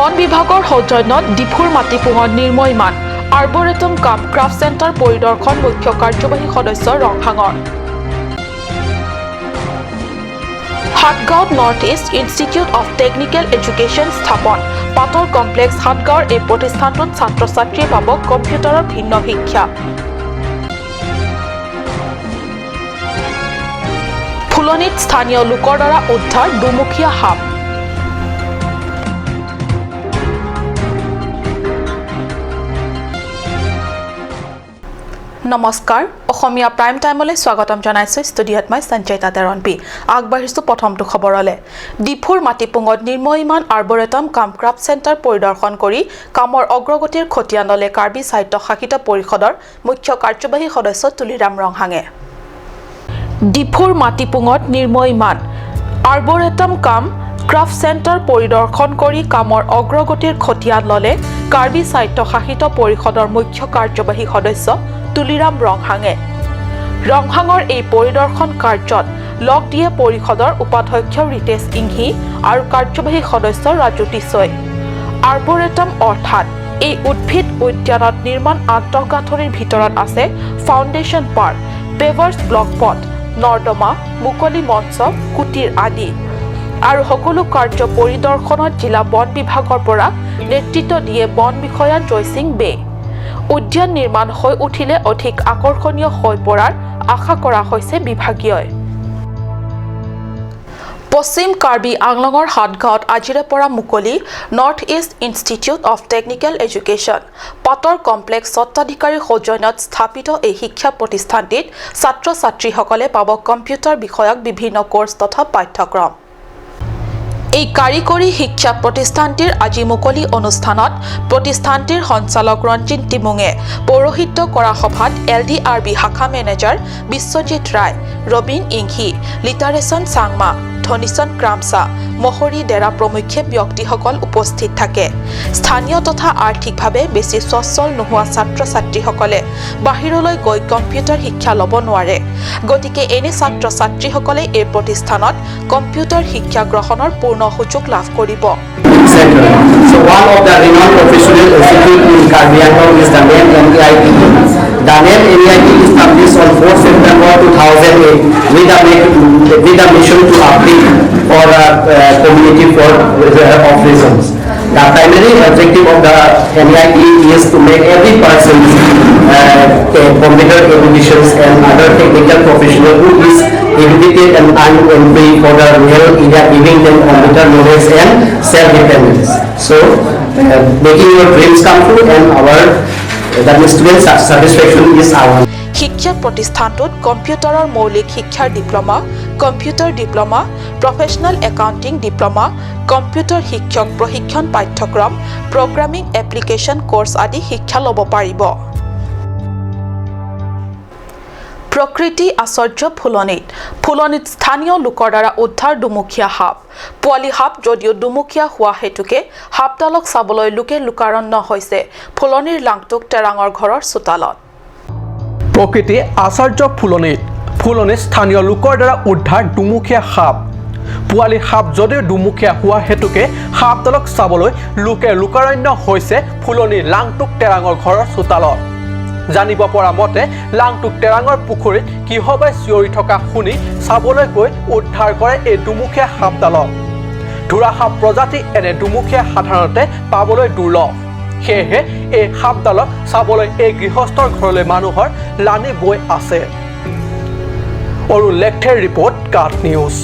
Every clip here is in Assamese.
বন বিভাগৰ সৌজন্যত ডিফুৰ মাটিপুঙত নিৰ্ময়মান আৰ্বৰেটম কাম ক্ৰাফ্ট চেণ্টাৰ পৰিদৰ্শন মুখ্য কাৰ্যবাহী সদস্য ৰংহাঙৰ। সাতগাঁৱত North East Institute of Technical Education স্থাপন। পাটৰ কমপ্লেক্স সাতগাঁৱৰ এই প্ৰতিষ্ঠানটোত ছাত্ৰ ছাত্ৰীয়ে পাব কম্পিউটাৰৰ ভিন্ন শিক্ষা। ফুলনিত স্থানীয় লোকৰ দ্বাৰা উদ্ধাৰ দুমুখীয়া সাপ। নমস্কাৰ, অসমীয়া প্ৰাইম টাইমলৈ স্বাগতম জনাইছোঁ। ষ্টুডিঅ'ত মই সঞ্চয়িতা তেৰণপি। আগবাঢ়িছোঁ প্ৰথমটো খবৰলৈ। ডিফুৰ মাটিপুঙত নিৰ্ময়মান আৰ্বৰেটম কাম ক্ৰাফ্ট চেণ্টাৰ পৰিদৰ্শন কৰি কামৰ অগ্ৰগতিৰ খতিয়ান ল'লে কাৰ্বি স্বায়ত্ত শাসিত পৰিষদৰ মুখ্য কাৰ্যবাহী সদস্য তুলিৰাম ৰংহাঙে। ডিফুৰ মাটিপুঙত নিৰ্ময়মান আৰ্বৰেটম কাম ক্ৰাফ্ট চেণ্টাৰ পৰিদৰ্শন কৰি কামৰ অগ্ৰগতিৰ খতিয়ান ল'লে কাৰ্বি স্বায়ত্ত শাসিত পৰিষদৰ মুখ্য কাৰ্যবাহী সদস্য তুলিৰাম ৰংহাঙে। ৰংহাঙৰ এই পৰিদৰ্শন কাৰ্যত লগ দিয়ে পৰিষদৰ উপাধ্যক্ষ ৰিতেশ ইংহি আৰু কাৰ্যবাহী সদস্য ৰাজু টিছৈ। আৰ্বৰেটম অৰ্থাৎ এই উদ্ভিদ উদ্যানত নিৰ্মাণ আন্তঃগাঁথনিৰ ভিতৰত আছে ফাউণ্ডেশ্যন পাৰ্ক, পেভাৰ্ছ ব্লক পথ, নৰ্দমা, মুকলি মঞ্চ, কুটীৰ আদি। আৰু সকলো কাৰ্য পৰিদৰ্শনত জিলা বন বিভাগৰ পৰা নেতৃত্ব দিয়ে বন বিষয়া জয়সিং বে। উদ্যান নিৰ্মাণ হৈ উঠিলে অধিক আকৰ্ষণীয় হৈ পৰাৰ আশা কৰা হৈছে বিভাগীয়ই। পশ্চিম কাৰ্বি আংলঙৰ সাতগাঁৱত আজিৰে পৰা মুকলি North East Institute of Technical Education। পাটৰ কমপ্লেক্স স্বত্বাধিকাৰীৰ সৌজন্যত স্থাপিত এই শিক্ষা প্ৰতিষ্ঠানটিত ছাত্ৰ ছাত্ৰীসকলে পাব কম্পিউটাৰ বিষয়ক বিভিন্ন কৰ্চ তথা পাঠ্যক্ৰম। এই কাৰিকৰী শিক্ষা প্ৰতিষ্ঠানটিৰ আজি মুকলি অনুষ্ঠানত প্ৰতিষ্ঠানটিৰ সঞ্চালক ৰঞ্জিত টিমুঙে পৌৰোহিত্য কৰা সভাত এলডিআৰবি শাখা মেনেজাৰ বিশ্বজিৎ ৰায়, ৰবীন ইংহি, লিটাৰেচন চাংমা, ধনিচন ক্ৰামচা, মহৰী ডেৰা প্ৰমুখ্যে ব্যক্তিসকল উপস্থিত থাকে। স্থানীয় তথা আৰ্থিকভাৱে বেছি সচ্ছল নোহোৱা ছাত্ৰ ছাত্ৰীসকলে বাহিৰলৈ গৈ কম্পিউটাৰ শিক্ষা ল'ব নোৱাৰে। গতিকে এনে ছাত্ৰ ছাত্ৰীসকলে এই প্ৰতিষ্ঠানত কম্পিউটাৰ শিক্ষা গ্ৰহণৰ পূৰ্ণ সুযোগ লাভ কৰিব। Center. So one of the renowned professional institute in Karbi Anglong is the name NEIT. The name NEIT established on 4 September 2008 with a mission to uplift for community for of reasons. The primary objective of the NEIT is to make every person computer educations and other technical professional who is educated and unemployed for the real India, giving them computer knowledge and self-dependence. So, making your dreams come true and our that means student satisfaction is our শিক্ষা প্ৰতিষ্ঠানটোত কম্পিউটাৰৰ মৌলিক শিক্ষাৰ diploma, computer diploma, professional accounting diploma, computer শিক্ষক প্ৰশিক্ষণ পাঠ্যক্ৰম, প্ৰগ্ৰামিং এপ্লিকেশ্যন কৰ্চ আদি শিক্ষা ল'ব পাৰিব। প্ৰকৃতি আশ্চৰ্য ফুলনিত। ফুলনিত স্থানীয় লোকৰ দ্বাৰা উদ্ধাৰ দুমুখীয়া সাপ। পোৱালি সাপ যদিও দুমুখীয়া হোৱা হেতুকে সাপডালক চাবলৈ লোকে লোকাৰণ্য হৈছে ফুলনিৰ লাংটোক টেৰাঙৰ ঘৰৰ চোতালত। প্ৰকৃতি আচাৰ্য ফুলনিত। ফুলনিত স্থানীয় লোকৰ দ্বাৰা উদ্ধাৰ দুমুখীয়া সাপ। পোৱালি সাপ যদিও দুমুখীয়া হোৱা হেতুকে সাপডালক চাবলৈ লোকে লোকাৰণ্য হৈছে ফুলনিৰ লাংটোক টেৰাঙৰ ঘৰৰ চোতালত। জানিব পৰা মতে লাংটোক টেৰাঙৰ পুখুৰীত কিহবাই চিঞৰি থকা শুনি চাবলৈ গৈ উদ্ধাৰ কৰে এই দুমুখীয়া সাপডালক। ধোৰা সাপ প্ৰজাতি এনে দুমুখীয়া সাধাৰণতে পাবলৈ দুৰ্লভ। সেয়েহে এই সাপডালক চাবলৈ এই গৃহস্থৰ ঘৰলৈ মানুহৰ লানি বৈ আছে। অৰুণ লেখথেৰ ৰিপৰ্ট, কাট নিউজ।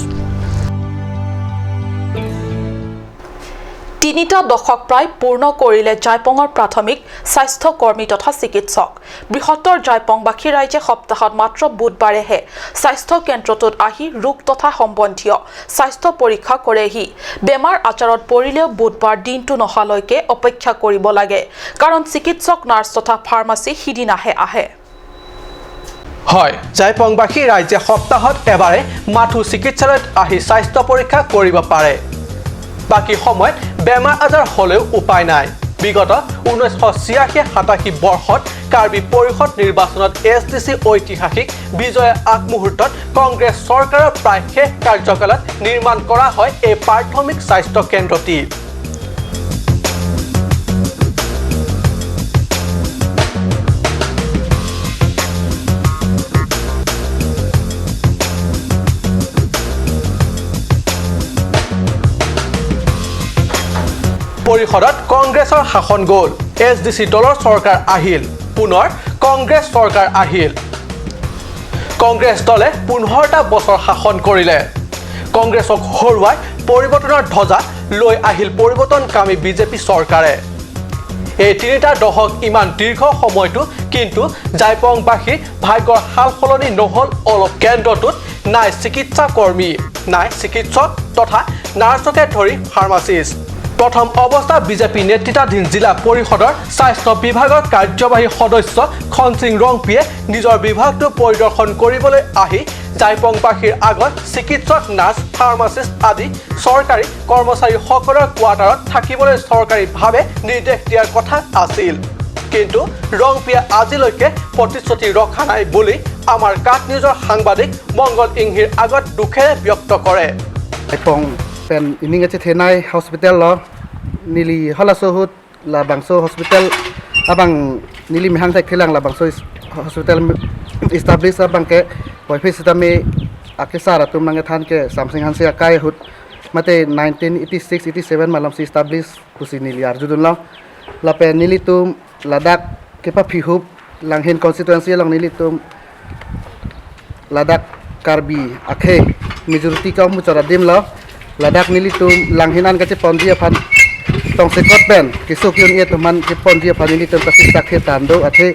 তিনিটা দশক প্ৰায় পূৰ্ণ কৰিলে জাইপঙৰ প্ৰাথমিক স্বাস্থ্যকৰ্মী তথা চিকিৎসক। বৃহত্তৰ জাইপংবাসী ৰাইজে সপ্তাহত মাত্ৰ বুধবাৰেহে স্বাস্থ্য কেন্দ্ৰটোত আহি ৰোগ তথা সম্বন্ধীয় স্বাস্থ্য পৰীক্ষা কৰেহি। বেমাৰ আজাৰত পৰিলেও বুধবাৰ দিনটো নহালৈকে অপেক্ষা কৰিব লাগে, কাৰণ চিকিৎসক, নাৰ্ছ তথা ফাৰ্মাচী সিদিনাহে আহে। হয়, জাইপংবাসী ৰাইজে সপ্তাহত এবাৰে মাথো চিকিৎসালয়ত আহি স্বাস্থ্য পৰীক্ষা কৰিব পাৰে। বাকী সময়ত বেমাৰ আজাৰ হ'লেও উপায় নাই। বিগত 1986-87 বৰ্ষত কাৰ্বি পৰিষদ নিৰ্বাচনত এছ ডি চি ঐতিহাসিক বিজয়ৰ আগমুহূৰ্তত কংগ্ৰেছ চৰকাৰৰ প্ৰায় শেষ কাৰ্যকালত নিৰ্মাণ কৰা হয় এই প্ৰাথমিক স্বাস্থ্য কেন্দ্ৰটি। পৰিষদত কংগ্ৰেছৰ শাসন গ'ল, এছ ডি চি দলৰ চৰকাৰ আহিল, পুনৰ কংগ্ৰেছ চৰকাৰ আহিল। কংগ্ৰেছ দলে 15টা বছৰ শাসন কৰিলে। কংগ্ৰেছক হৰুৱাই পৰিৱৰ্তনৰ ধ্বজা লৈ আহিল পৰিৱৰ্তনকামী বিজেপি চৰকাৰে। এই তিনিটা দশক ইমান দীৰ্ঘ সময়টো কিন্তু জাইপংবাসীৰ ভাগ্যৰ সাল সলনি নহ'ল অলপ। কেন্দ্ৰটোত নাই চিকিৎসা কৰ্মী, নাই চিকিৎসক তথা নাৰ্ছকে ধৰি ফাৰ্মাচিষ্ট। প্ৰথম অৱস্থা বিজেপি নেতৃত্বাধীন জিলা পৰিষদৰ স্বাস্থ্য বিভাগৰ কাৰ্যবাহী সদস্য খনসিং ৰংপিয়ে নিজৰ বিভাগটো পৰিদৰ্শন কৰিবলৈ আহি জাইপংবাসীৰ আগত চিকিৎসক, নাৰ্ছ, ফাৰ্মাচিষ্ট আদি চৰকাৰী কৰ্মচাৰীসকলৰ কোৱাৰ্টাৰত থাকিবলৈ চৰকাৰীভাৱে নিৰ্দেশ দিয়াৰ কথা আছিল। কিন্তু ৰংপিয়ে আজিলৈকে প্ৰতিশ্ৰুতি ৰখা নাই বুলি আমাৰ কাক নিউজৰ সাংবাদিক মংগল ইংহিৰ আগত দুখেৰে ব্যক্ত কৰে। Pen ining ache thenai hospital lo nili halaso hut la bangso hospital abang nili mihang thak thilang la bangso hospital establish abang ke wifi sitame akesara tum nange than ke samsing hanse akai hut mate 1986 87 malam si establish pusi nili arjudun lo la pen nili tum Ladakh ke pa phihup langhin constituency lang nili tum Ladakh Karbi akhe majority ka mu chara dim lo Ladakh nili tum langhinan kache ponji aphan tong sekot pen kisuk yun ye tuman ke ponji aphan nili tum kasi sakhe tando athe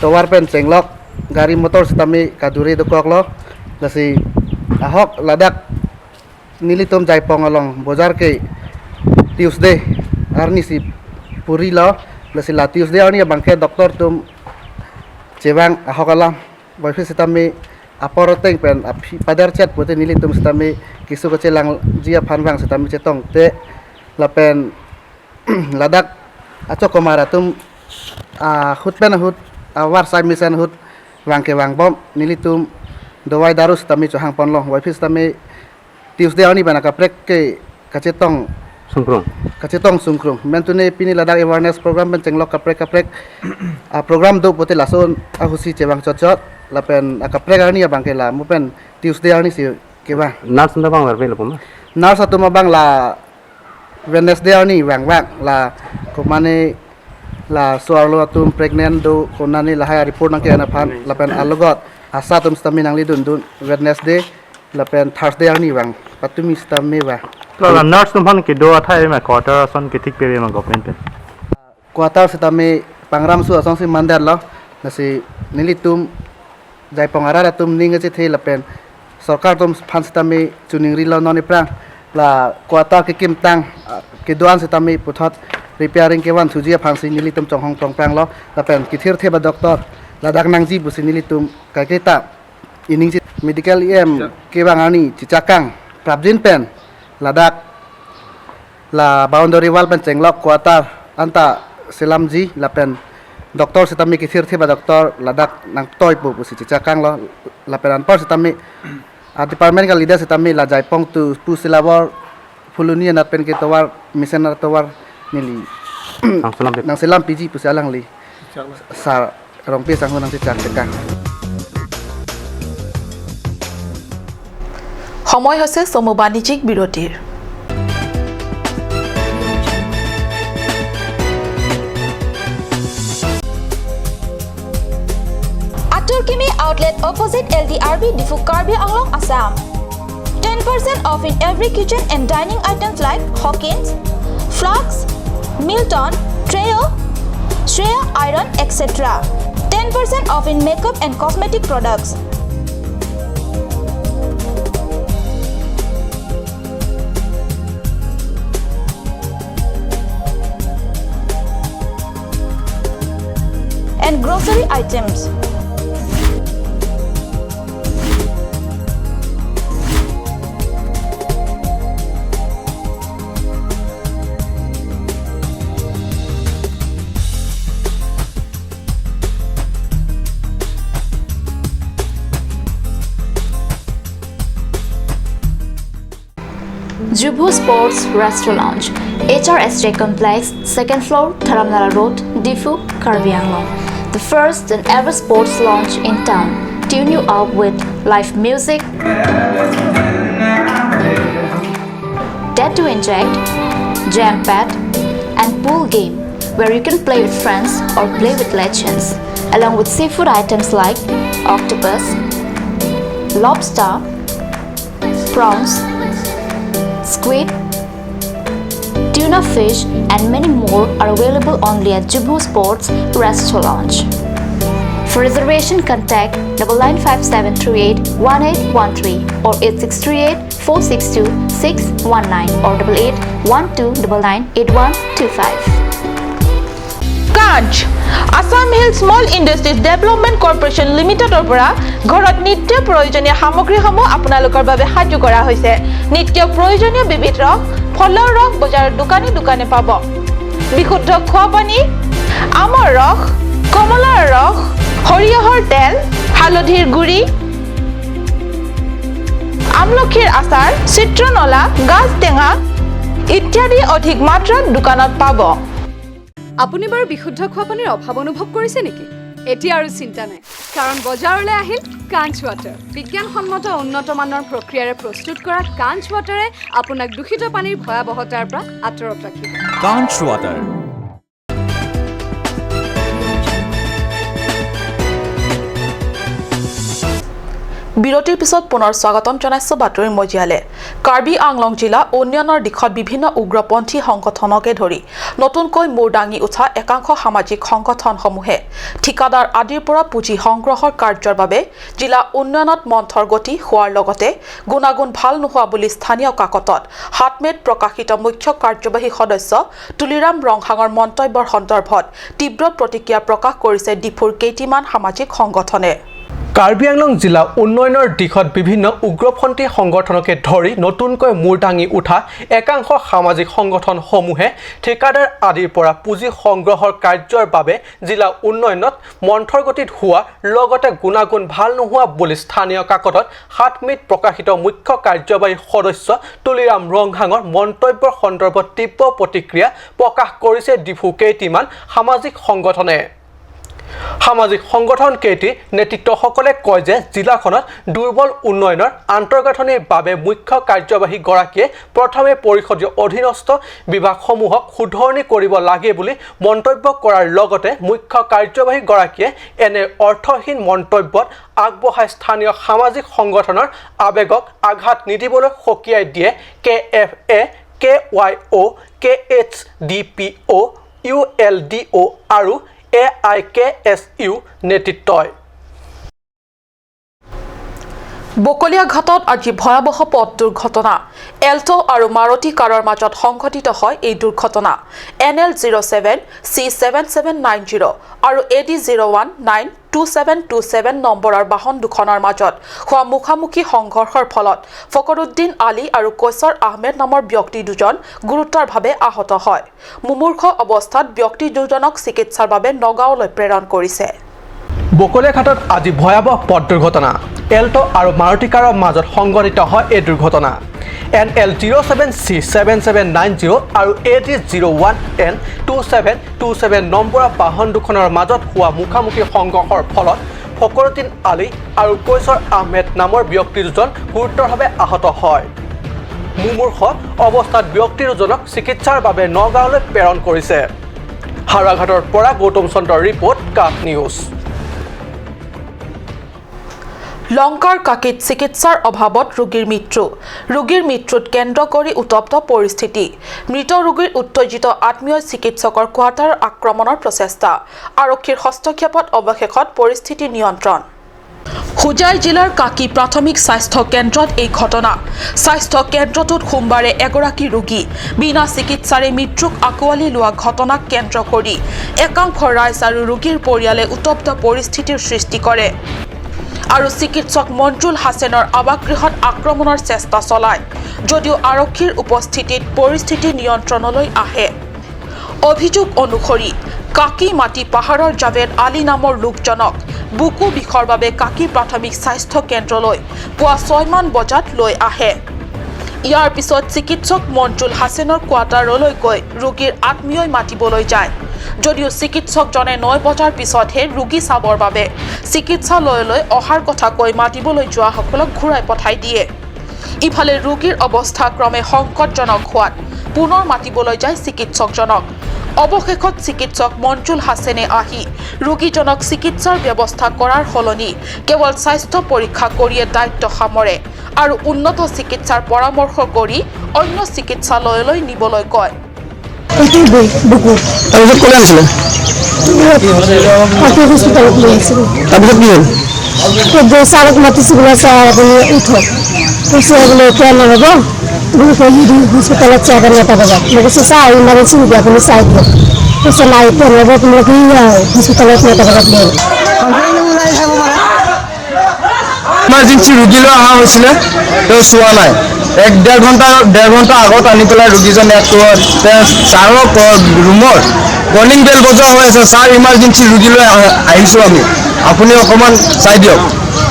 towar pen chenglok gari motor sitami kaduri do kok lo lasi ahok Ladakh nili tum jaipong along bozar ke Tuesday arni si puri lo lasi la Tuesday arni bangke doctor tum chewang ahok alam boyfe sitami apor teng pen padar chat pote nili tum sitami kisu kache lang jia phanwang sitami chetong te lapen Ladakh acho komara tum a khut pen hut awar sai mission hut wangke wangbom nili tum dowai daru sitami chohang ponlo wifi sitami Tuesday ani bana kaprek ke kachetong sungkrung kachetong sungkrung mentune pini Ladakh awareness program ben chenglok kaprek kaprek a program do pote lason a husi chewang chot lapen akaprek ani bangke la mupen Tuesday ani si kewa nurse na bang varbe lapum nurse atuma bang la Wednesday ani wang wang la komane la suarlo atum pregnant do konani la haya report nangke ana phan lapen alogot asa tum stami nangli dun dun Wednesday lapen Thursday ani wang patumi stami wa la nurse tum phan ke do athai ma quarter ason ke thik pebe ma government pe quarter stami pangram su ason si mandar lo nasi nili tum jaipongara tum ninga che the lapen sarkar tum phan stami chuning ri lo noni prang la quarter ke kim tang ke doan stami puthat repairing ke wan thujia phan si nili tum chonghong tong prang lo lapen kithir the ba doctor Ladakh nangji busi nili tum ka ke ta ining chi medical em ke bangani chichakang prabjin pen Ladakh la boundary wall pen chenglok quarter anta selamji lapen doctor sitami kithir the ba doctor Ladakh nang toy pu busi chichakang lo lapen anpar sitami a department ka leader sitami la jaipong tu pu silabor phulunia nat pen ke towar mission na towar nili nang selam piji pu salang li sa rongpi sang nang si chak tekang. সময় হৈছে চমু বাণিজ্যিক বিৰতিৰ। Aturkimi outlet opposite LDRB Diphu Karbi Anglong, Assam. 10% off in every kitchen and dining items like Hawkins, Flux, Milton, Treo, Shreya Iron, etc. 10% off in makeup and cosmetic products. And grocery items. Jubu Sports Restaurant Lounge, HRSJ Complex, 2nd floor, Dharamnala Road, Diphu, Karbi Anglong. The first and ever sports lounge in town. Tune you up with live music, tattoo inject, jam pad, and pool game where you can play with friends or play with legends, along with seafood items like octopus, lobster, prawns, squid, tuna fish and many more are available only at Jubu Sports Resto Lounge. For reservation, contact 9957381813 or 8638462619 or 8812998125. কাজ Assam Hill Small Industries Development Corporation লিমিটেডৰ পৰা ঘৰত নিত্য প্ৰয়োজনীয় সামগ্ৰীসমূহ আপোনালোকৰ বাবে সাজু কৰা হৈছে। নিত্য প্ৰয়োজনীয় বিবিধ ৰস, ফলৰ ৰস বজাৰৰ দোকানে দোকানে পাব। বিশুদ্ধ খোৱা পানী, আমৰ ৰস, কমলাৰ ৰস, সৰিয়হৰ তেল, হালধিৰ গুড়ি, আমলখিৰ আচাৰ, চিত্ৰনলা, গাজ টেঙা ইত্যাদি অধিক মাত্ৰাত দোকানত পাব। আপুনি বাৰু বিশুদ্ধ খোৱা পানীৰ অভাৱ অনুভৱ কৰিছে নেকি? এতিয়া আৰু চিন্তা নাই, কাৰণ বজাৰলৈ আহিল কাঞ্চ ৱাটাৰ। বিজ্ঞানসন্মত উন্নত মানৰ প্ৰক্ৰিয়াৰে প্ৰস্তুত কৰা কাঞ্চ ৱাটাৰে আপোনাক দূষিত পানীৰ ভয়াৱহতাৰ পৰা আঁতৰত ৰাখিব। Conch Water. বিৰতিৰ পিছত পুনৰ স্বাগতম জনাইছো বাতৰি মজিয়ালে। কাৰ্বি আংলং জিলা উন্নয়নৰ দিশত বিভিন্ন উগ্ৰপন্থী সংগঠনকে ধৰি নতুনকৈ মূৰ দাঙি উঠা একাংশ সামাজিক সংগঠনসমূহে ঠিকাদাৰ আদিৰ পৰা পুঁজি সংগ্ৰহৰ কাৰ্যৰ বাবে জিলা উন্নয়নত মন্থৰ গতি হোৱাৰ লগতে গুণাগুণ ভাল নোহোৱা বুলি স্থানীয় কাকতত 7 মেত প্ৰকাশিত মুখ্য কাৰ্যবাহী সদস্য তুলিৰাম ৰংহাঙৰ মন্তব্যৰ সন্দৰ্ভত তীব্ৰ প্ৰতিক্ৰিয়া প্ৰকাশ কৰিছে ডিফুৰ কেইটিমান সামাজিক সংগঠনে। কাৰ্বি আংলং জিলা উন্নয়নৰ দিশত বিভিন্ন উগ্ৰপন্থী সংগঠনকে ধৰি নতুনকৈ মূৰ দাঙি উঠা একাংশ সামাজিক সংগঠনসমূহে ঠিকাদাৰ আদিৰ পৰা পুঁজি সংগ্ৰহৰ কাৰ্যৰ বাবে জিলা উন্নয়নত মন্থৰ গতিত হোৱা লগতে গুণাগুণ ভাল নোহোৱা বুলি স্থানীয় কাকতত 7 মেত প্ৰকাশিত মুখ্য কাৰ্যবাহী সদস্য তুলিৰাম ৰংহাঙৰ মন্তব্যৰ সন্দৰ্ভত তীব্ৰ প্ৰতিক্ৰিয়া প্ৰকাশ কৰিছে ডিফু কেইটিমান সামাজিক সংগঠনে। সামাজিক সংগঠন কেইটিৰ নেতৃত্বসকলে কয় যে জিলাখনত দুৰ্বল উন্নয়নৰ আন্তঃগাঁথনিৰ বাবে মুখ্য কাৰ্যবাহীগৰাকীয়ে প্ৰথমে পৰিষদীয় অধীনস্থ বিভাগসমূহক শুধৰণি কৰিব লাগে বুলি মন্তব্য কৰাৰ লগতে মুখ্য কাৰ্যবাহীগৰাকীয়ে এনে অৰ্থহীন মন্তব্যত আগবঢ়াই স্থানীয় সামাজিক সংগঠনৰ আৱেগক আঘাত নিদিবলৈ সকীয়াই দিয়ে। K F A, K Y O', K H D P O', U L D O' আৰু A I K S U নেতৃত্বই। বকলীয়াঘাটত আজি ভয়াৱহ পথ দুৰ্ঘটনা। এল্ট' আৰু মাৰুতি কাৰৰ মাজত সংঘটিত হয় এই দুৰ্ঘটনা। NL 07 C 7790 আৰু AD 019 2727 নম্বৰৰ বাহন দুখনৰ মাজত হোৱা মুখামুখি সংঘৰ্ষৰ ফলত ফকৰুদ্দিন আলী আৰু কৈছৰ আহমেদ নামৰ ব্যক্তি দুজন গুৰুতৰভাৱে আহত হয়। মুমূৰ্ষ অৱস্থাত ব্যক্তি দুজনক চিকিৎসাৰ বাবে নগাঁৱলৈ প্ৰেৰণ কৰিছে। বকলীয়াঘাটত আজি ভয়াৱহ পথ দুৰ্ঘটনা। এল্ট' আৰু মাৰুতি কাৰৰ মাজত সংঘটিত হয় এই দুৰ্ঘটনা। NL 07 C 7790 আৰু AD 01 N 2727 নম্বৰৰ বাহন দুখনৰ মাজত হোৱা মুখামুখি সংঘৰ্ষৰ ফলত ফকৰুদ্দিন আলী আৰু কৈছৰ আহমেদ নামৰ ব্যক্তি দুজন গুৰুতৰভাৱে আহত হয়। মুমূৰ্ষ অৱস্থাত ব্যক্তি দুজনক চিকিৎসাৰ বাবে নগাঁৱলৈ প্ৰেৰণ কৰিছে। হাওৰাঘাটৰ পৰা গৌতম চন্দ্ৰৰ ৰিপৰ্ট, কাট নিউজ। লংকাৰ কাকীত চিকিৎসাৰ অভাৱত ৰোগীৰ মৃত্যু। ৰোগীৰ মৃত্যুত কেন্দ্ৰ কৰি উত্তপ্ত পৰিস্থিতি। মৃত ৰোগীৰ উত্তেজিত আত্মীয়ই চিকিৎসকৰ কোৱাৰ্টাৰ আক্ৰমণৰ প্ৰচেষ্টা। আৰক্ষীৰ হস্তক্ষেপত অৱশেষত পৰিস্থিতি নিয়ন্ত্ৰণ। হোজাই জিলাৰ কাকী প্ৰাথমিক স্বাস্থ্য কেন্দ্ৰত এই ঘটনা। স্বাস্থ্য কেন্দ্ৰটোত সোমবাৰে এগৰাকী ৰোগী বিনা চিকিৎসাৰে মৃত্যুক আঁকোৱালি লোৱা ঘটনাক কেন্দ্ৰ কৰি একাংশ ৰাইজ আৰু ৰোগীৰ পৰিয়ালে উত্তপ্ত পৰিস্থিতিৰ সৃষ্টি কৰে আৰু চিকিৎসক মঞ্জুল হাছেনৰ আৱাসগৃহত আক্ৰমণৰ চেষ্টা চলায় যদিও আৰক্ষীৰ উপস্থিতিত পৰিস্থিতি নিয়ন্ত্ৰণলৈ আহে। অভিযোগ অনুসৰি কাকী মাটি পাহাৰৰ জাভেদ আলী নামৰ লোকজনক বুকু বিষৰ বাবে কাকী প্ৰাথমিক স্বাস্থ্য কেন্দ্ৰলৈ পুৱা 6মান বজাত লৈ আহে। ইয়াৰ পিছত চিকিৎসক মঞ্জুল হাছেনৰ কোৱাৰ্টাৰলৈ গৈ ৰোগীৰ আত্মীয়ই মাতিবলৈ যায় যদিও চিকিৎসকজনে 9 বজাৰ পিছতহে ৰোগী চাবৰ বাবে চিকিৎসালয়লৈ অহাৰ কথা কৈ মাতিবলৈ যোৱাসকলক ঘূৰাই পঠাই দিয়ে। ইফালে ৰোগীৰ অৱস্থা ক্ৰমে সংকটজনক হোৱাত পুনৰ মাতিবলৈ যায় চিকিৎসকজনক। অৱশেষত চিকিৎসক মঞ্জুল হাছেনে আহি ৰোগীজনক চিকিৎসাৰ ব্যৱস্থা কৰাৰ সলনি কেৱল স্বাস্থ্য পৰীক্ষা কৰিয়ে দায়িত্ব সামৰে আৰু উন্নত চিকিৎসাৰ পৰামৰ্শ কৰি অন্য চিকিৎসালয়লৈ নিবলৈ কয়। ইমাৰ্জেঞ্চি ৰোগী লৈ অহা হৈছিলে, তেওঁ চোৱা নাই। এক ডেৰ ঘণ্টা আগত আনি পেলাই ৰোগীজন ইয়াত তেওঁ ছাৰৰ ৰুমত কলিং বেল বজোৱা হৈ আছে, ছাৰ ইমাৰ্জেঞ্চি ৰোগী লৈ আহিছোঁ আমি, আপুনি অকণমান চাই দিয়ক।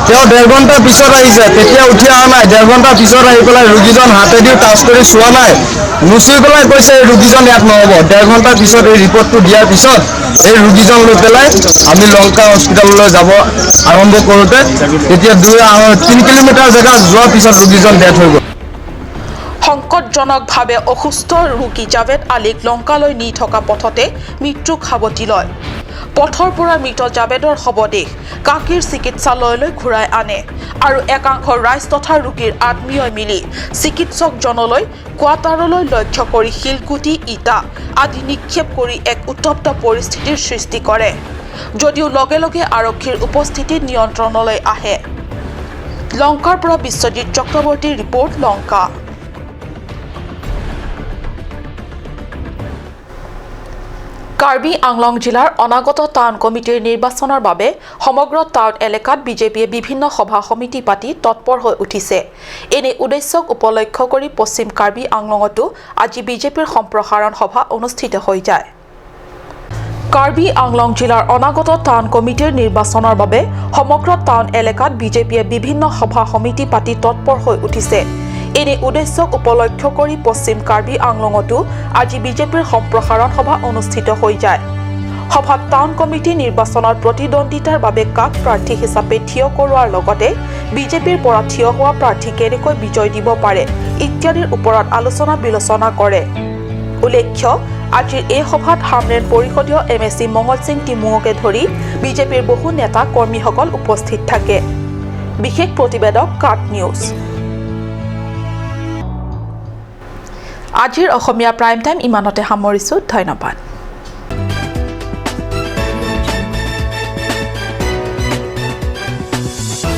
তেওঁ ডেৰ ঘণ্টাৰ পিছত আহিছে, তেতিয়া উঠি অহা নাই। ডেৰ ঘণ্টাৰ পিছত আহি পেলাই ৰোগীজন হাতেদিও টাচ কৰি চোৱা নাই, নুচুই পেলাই কৈছে এই ৰোগীজন ইয়াত নহ'ব। ডেৰ ঘণ্টাৰ পিছত এই ৰিপৰ্টটো দিয়াৰ পিছত এই ৰোগীজন লৈ পেলাই আমি লংকা হস্পিটেললৈ যাব আৰম্ভ কৰোঁতে তেতিয়া 2-3 কিলোমিটাৰ জেগা যোৱাৰ পিছত ৰোগীজন ডেথ হৈ গ'ল। সংকটজনকভাৱে অসুস্থ ৰোগী জাভেদ আলীক লংকালৈ নি থকা পথতে মৃত্যুক সাৱটি লয়। পথৰ পৰা মৃত জাভেদৰ শৱদেহ কাকীৰ চিকিৎসালয়লৈ ঘূৰাই আনে আৰু একাংশ ৰাইজ তথা ৰোগীৰ আত্মীয়ই মিলি চিকিৎসকজনলৈ কোৱাৰ্টাৰলৈ লক্ষ্য কৰি শিলগুটি, ইটা আদি নিক্ষেপ কৰি এক উত্তপ্ত পৰিস্থিতিৰ সৃষ্টি কৰে যদিও লগে লগে আৰক্ষীৰ উপস্থিতি নিয়ন্ত্ৰণলৈ আহে। লংকাৰ পৰা বিশ্বজিৎ চক্ৰৱৰ্তীৰ ৰিপৰ্ট, লংকা। কাৰ্বি আংলং জিলাৰ অনাগত টাউন কমিটিৰ নিৰ্বাচনৰ বাবে সমগ্ৰ টাউন এলেকাত বিজেপিয়ে বিভিন্ন সভা সমিতি পাতি তৎপৰ হৈ উঠিছে। এনে উদ্দেশ্যক উপলক্ষ্য কৰি পশ্চিম কাৰ্বি আংলঙতো আজি বিজেপিৰ সম্প্ৰসাৰণ সভা অনুষ্ঠিত হৈ যায়। কাৰ্বি আংলং জিলাৰ অনাগত টাউন কমিটিৰ নিৰ্বাচনৰ বাবে সমগ্ৰ টাউন এলেকাত বিজেপিয়ে বিভিন্ন সভা সমিতি পাতি তৎপৰ হৈ উঠিছে। এনে উদ্দেশ্যক উপলক্ষ্য কৰি পশ্চিম কাৰ্বি আংলঙতো আজি বিজেপিৰ সম্প্ৰসাৰণ সভা অনুষ্ঠিত হৈ যায়। সভাত টাউন কমিটি নিৰ্বাচনৰ প্ৰতিদ্বন্দ্বিতাৰ বাবে কাক প্ৰাৰ্থী হিচাপে থিয় কৰোৱাৰ লগতে বিজেপিৰ পৰা থিয় হোৱা প্ৰাৰ্থী কেনেকৈ বিজয় দিব পাৰে ইত্যাদিৰ ওপৰত আলোচনা বিলোচনা কৰে। উল্লেখ্য, আজিৰ এই সভাত হামৰেণ পৰিষদীয় MSc মংগল সিং টিমুঙকে ধৰি বিজেপিৰ বহু নেতা কৰ্মীসকল উপস্থিত থাকে। বিশেষ প্ৰতিবেদক, কাট নিউজ। আজিৰ অসমীয়া প্ৰাইম টাইম ইমানতে সামৰিছোঁ। ধন্যবাদ।